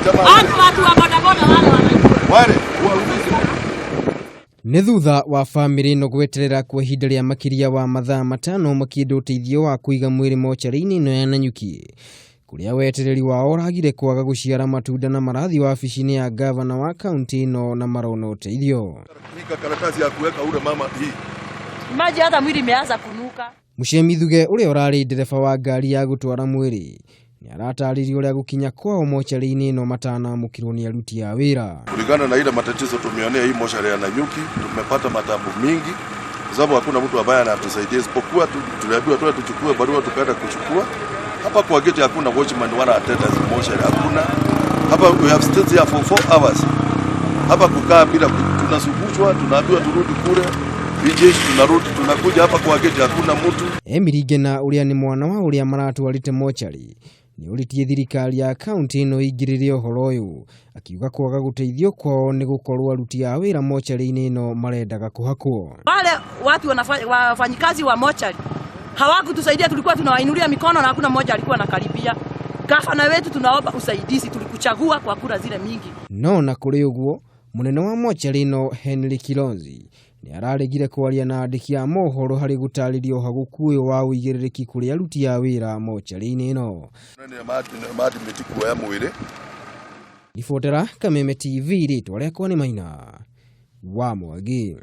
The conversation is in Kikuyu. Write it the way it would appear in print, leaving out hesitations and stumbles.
Watu watu wa bodaboda wale wanajua. Wale waulize. Nĩ thutha wa bamĩrĩ ĩno gweterera kwa ihinda rĩa makĩria wa mathaa 5 makĩenda ũteithio wa kũiga mwĩrĩ mocarĩ-inĩ ĩno ya Nanyuki, kũrĩa wetereri wao ũragire kwaga gũciara matunda na marathiĩ wabici-inĩ ya gavana wa kaunti ĩno na marona ũteithio. Hii karatasi ya kuweka ule mama hii. Maji hata mwili imeanza kunuka. Mũcemi Thuge ũrĩa ũrarĩ ndereba wa ngari ya gũtwara mwĩrĩ nĩ aratarĩria ũrĩa gũkinya kwao mocarĩ-inĩ ĩno matanamũkĩrwo nĩ aruti a wĩra. Kulingana na ile matatizo tumeonea hii moshari ya Nanyuki, tumepata matabu mingi kwa sababu hakuna mtu ambaye anatusaidia isipokuwa tuliambiwa tuende tuchukue barua, tukaenda kuchukua. Hapa kwa gate hakuna watchman wala attendants moshari hakuna. Hapa we have stayed here for 4 hours. Hapa kukaa bila tunazungushwa, tunaambiwa turudi kule. Jeshi tunarudi, tunakuja hapa kwa gate hakuna mtu. Emily Ngena ũrĩa nĩ mwana wa ũrĩa maratwarĩte mocarĩ nĩ ũrĩtie thirikari ya kaunti ĩno ĩingĩrĩre ũhoro ũyũ, akiuga kwaga gũteithio kwao nĩ gũkorwo aruti a wĩra mocarĩ-inĩ ĩno marendaga kũhakwo. Wale watu wafanyikazi wa mochari hawakutusaidia, tulikuwa tunawainulia mikono na hakuna mmoja alikuwa anakaribia. Gavana wetu tunaomba usaidizi, tulikuchagua kwa kura zile mingi. No na kũrĩ ũguo, mũnene wa mocarĩ ĩno Henry Kilonzi nĩ araregire kwaria na andĩki a mohoro harĩ gũtarĩria ũhagũku ũyũ wa ũigĩrĩrĩki kũrĩ aruti a wĩra mocarĩ-inĩ ĩno. Nĩ kuoya mwĩrĩ. Ribotera Kameme TV, rĩtwa rĩakwa nĩ Maina wa Mwangi.